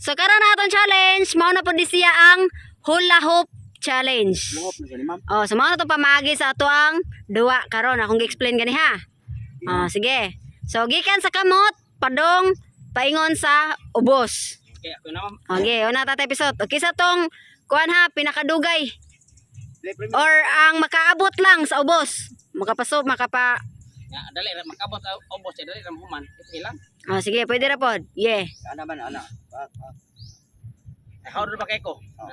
So karon na atong challenge, mao na pud ni siya ang hula hoop challenge. Luhop na siya ni ma'am. Oh, so mao na to pamaagi sa ato ang duwa karon akong gi-explain gani ha. Oh, sige. So gikan sa kamot padong paingon sa ubos. Okay, ako na, ma'am. Okay, una tatay pisot. Okay sa tong kuan ha, pinakadugay Play play. or ang makaabot lang sa ubos. Makapaso, makapa. Nga, dali ra makabot sa ubos, eh, dali ra mahuman. Ito lang. Oh, sige, pwede ra pod. Yeah. Ana man ana. Ah, ah. Ay, how ba kay ko? Oh.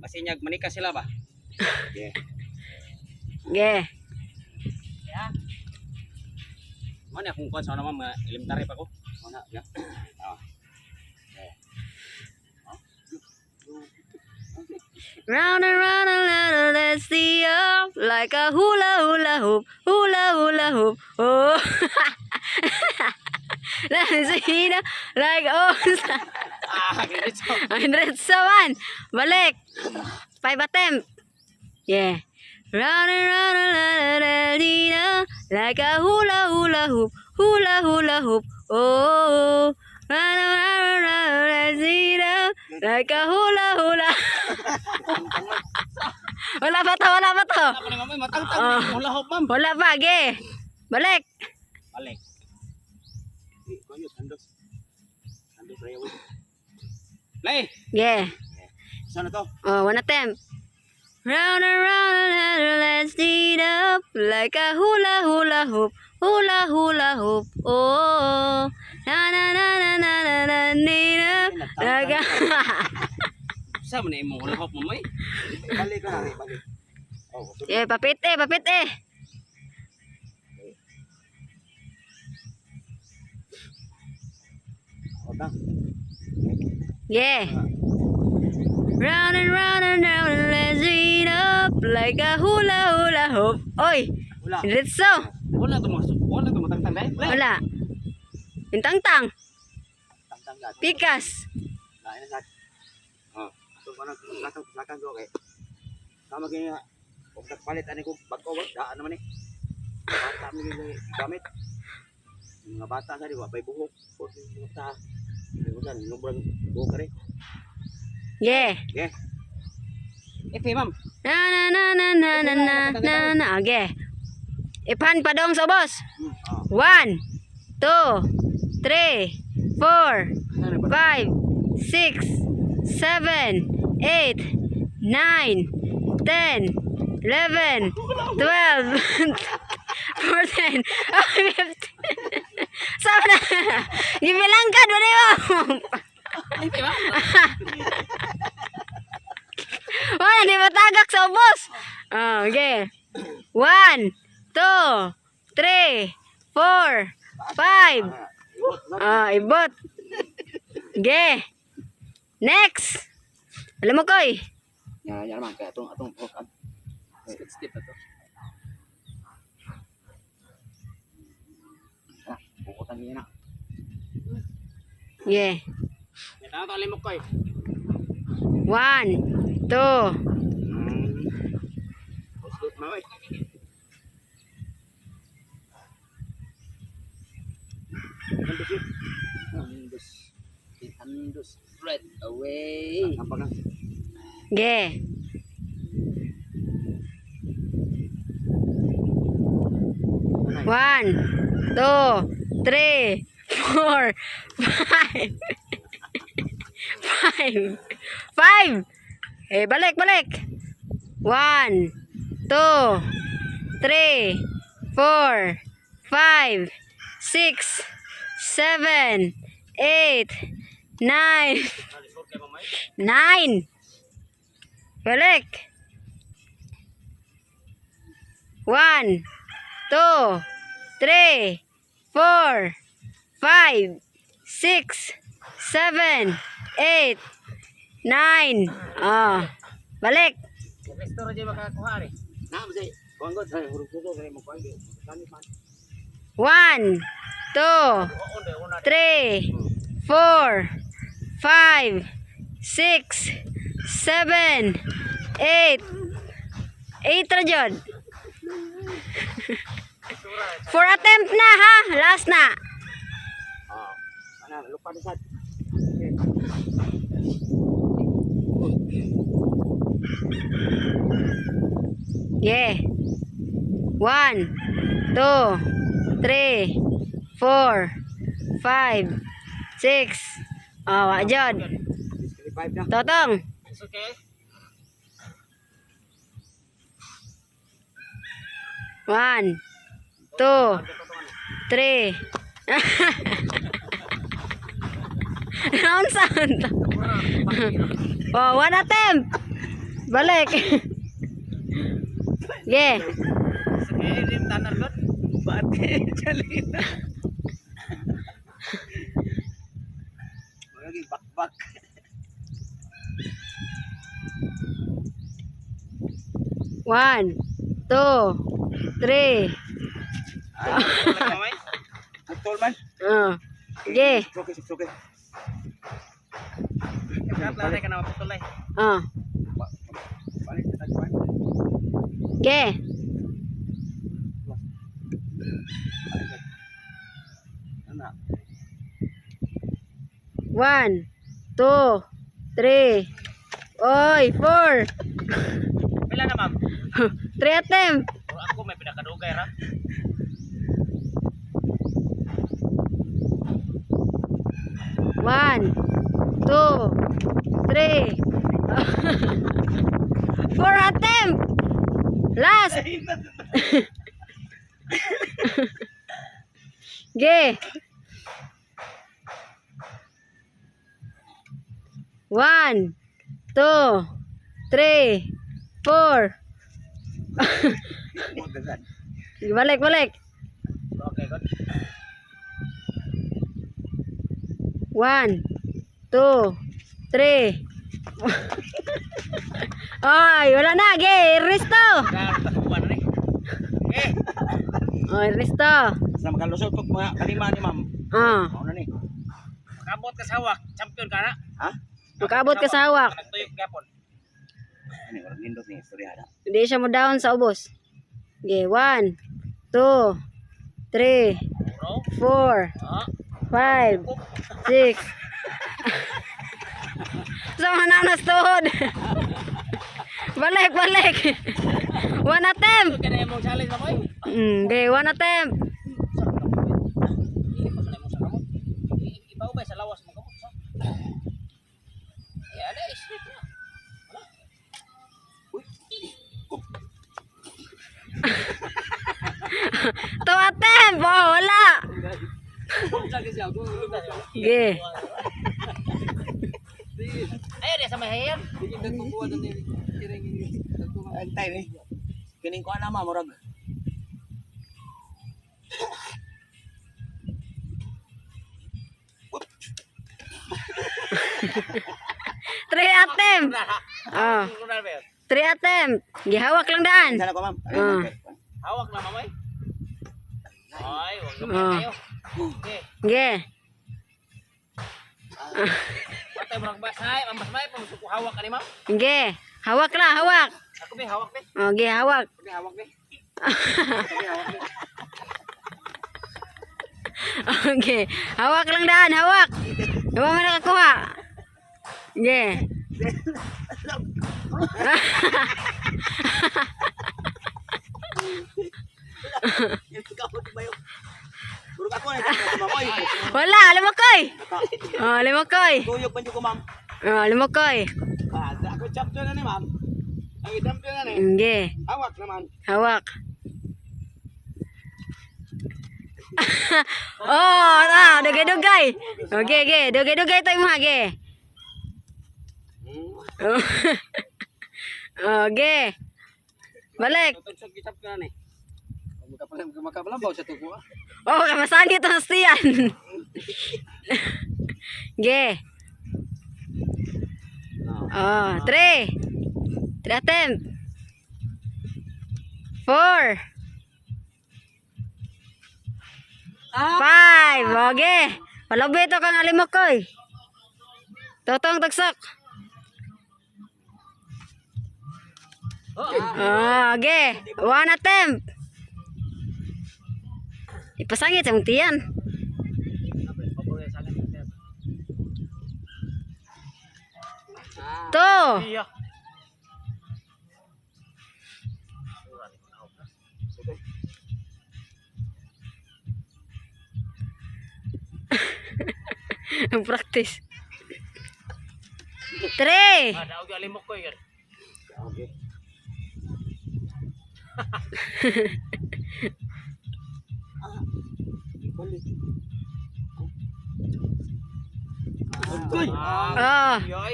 Basinyag manika sila ba? Yeah. Yeah. Yeah. Mo na akong kuan sa una, ma'am, mga elementary pa ko. Ana, ya. Ah. Round and round and round and let's see up like a hula hula hoop, hula hula hoop. Oh. Let's see na like oh. Ah, diretso. Hundred sa one. Balik. Five attempt. Yeah. Round and round and round and round and like a hula hula hoop, hula hula hoop. Oh. Round and round and round and round like a hula hula. Wala pa to, wala pa to. Ako ni ma'am, ay, matangtang Ah. ni hula hoop, ma'am. Wala pa, ge. Balik. Balik. Eh, kuan yun, handos. Handos rayo. Lay. Yeah. Saan na to? Oh, one attempt. Round and round and round and let's it up like a hula hula hoop, hula hula hoop. Oh, na na na na na na na na na like a Sa man imong hula hoop, ma'am, ay. Balik ka na, balik. Oh, Yeah, papit eh, papit eh. oh, na. Yeah. Round and round and round and let's it up like a hula hula hoop. Oy, Wala. diretso. Wala to mga wala to matangtang dai. Lay. Wala. Intangtang, Tangtang lahat. pikas. Lain na sa. Oh, so ano, lakang lakang do kay. Tama kay nga. Og nagpalit ani ko bag-o ba? Daan naman eh. Bata mi gyud gamit. Yung mga bata sa di wa bay buhok. O mga ta. Ko san lubrang buhok kare. Yeah. Yeah. Epe, ma'am. Na na na na na na na na na. Okay. Ipan pa dong sa boss. Oh. One, two, three, four, Ano ba? five, six, seven, 8, 9, 10, 11, 12, 14, 15. Sama na. Gibilangkan ba niyo? Epe, ma'am. Wala, di matagak sa ubos. Oh, okay. One, two, three, four, five. Ah, ibot. Okay. Next. Alam mo, Koy. Ya, ya naman kay atong atong buhok. Step step na to. Ah, bukotan niya na. Yeah. Yan to alimok ko eh. One, two. Usgot na oy. Handos yun. Andos. Andos right away. Nampak na. Yeah. One, two, three, four, five. Five. Five. Eh, balik, balik. One, two, three, four, five, six, seven, eight, nine, nine. Balik. One, two, three, four, five, six, seven, eight, nine. Ah, balik. Restore jay makakuha rin. Na, masay. Kuan god, ay hurug ko kay mo kuan. Gamit man. One, two, three, four, five, six, seven, eight. Eight ra jud. For attempt na ha, last na. Ah. Ana, lupa na sad. Okay. Yeah. One, two, three, four, five, six. Oh, wa jud. 5 na. Totong. It's okay. One, two, three. Round sound. Oh, one attempt. Balik. Yeah. It's okay. Rim tanan lot. Bate, Jalina. Lagi bakbak. One, two, three. Mamay. Putol man. Oh. Yeah. It's okay, it's okay. Kat lang ka na maputol ay. Oh. Balik sa tagpan. Yeah. Ana. One, two, three. Oy, four. Pila na, ma'am? Three attempt. Pero ako may pinakadugay ra. One, two, three. Four attempt. Last. Ge. One, two, three, four. Balik, balik. Okay, good. One, two, three. Ay, wala na. Ge, Ernesto. Grabe takuan na ni. Eh, Oh, Ernesto. Sa makalusot ko mga kalima ni ma'am. Ah, Mao na ni. makabot ka sa hawak, champion ka na. Ha? Makaabot ka sa hawak. Nagtuyok gyapon. Ano orang nindot ni istorya na. Hindi siya mo down sa ubos. Ge, one, two, three, Bro. four, Ah. five, six. Sa mga nanas tuhod. Balik, balik. One attempt. Kaya na imong challenge mamoy. Ge, one attempt. Hindi pa sa imong sa kamot. Ipaubay sa lawas mo kamot sa. Eh, ala straight na. Two attempt. Oh, wala. Ge. Ayo dia sa may hayan. Antay ni. Kining ko ana ma'am murag. Three attempt. Oh. Three attempt. Gihawak lang daan. Sana ko ma'am. Ah. Hawak na mamay. Ay, wag na Ah. kayo. Okay. Ge. Patay mo basay, ang basay pamusuko hawak ani ma'am. Ge. Hawak lang, hawak. Ako be hawak be. Oh, ge, hawak. Ako hawak be. Okay. Hawak lang daan, hawak. Hawak mo nakakuha. Ge. Murag ako na ma'am. Oy. Wala, lumakoy. Oh, lumakoy. Tuyok man jud ko ma'am. Oh, lumakoy. Ah, ako champion na ni ma'am. Ang champion na ni. Ge. Hawak naman. Hawak. Oh, ah, dugay-dugay. Okay, ge, dugay-dugay tayo mga ge. Okay. Balik. Tugsog champion na ni. Makapalambaw sa tuko. Oh, kamasangit ang siyan. Ge. Oh, three. Three attempt. Four. Five. Okay. Palabi ito kang alimokoy. Totong tagsak. Oh, okay. One attempt. Ipasangit sa mong tiyan. Two. Iya. Sige. Practice. Three. Ah, daog alimok ko yun. Okay. Ah, balik. Uy! Oh. Yoy.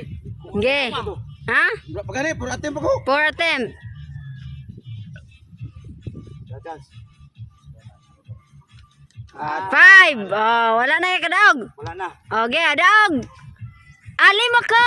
Okay. Ha? Wala pa gani, puro attempt ako. Four attempt. Chance. Ah, Five. Oh, wala na yung kadaog. wala na. Okay, daog. Alimok ko!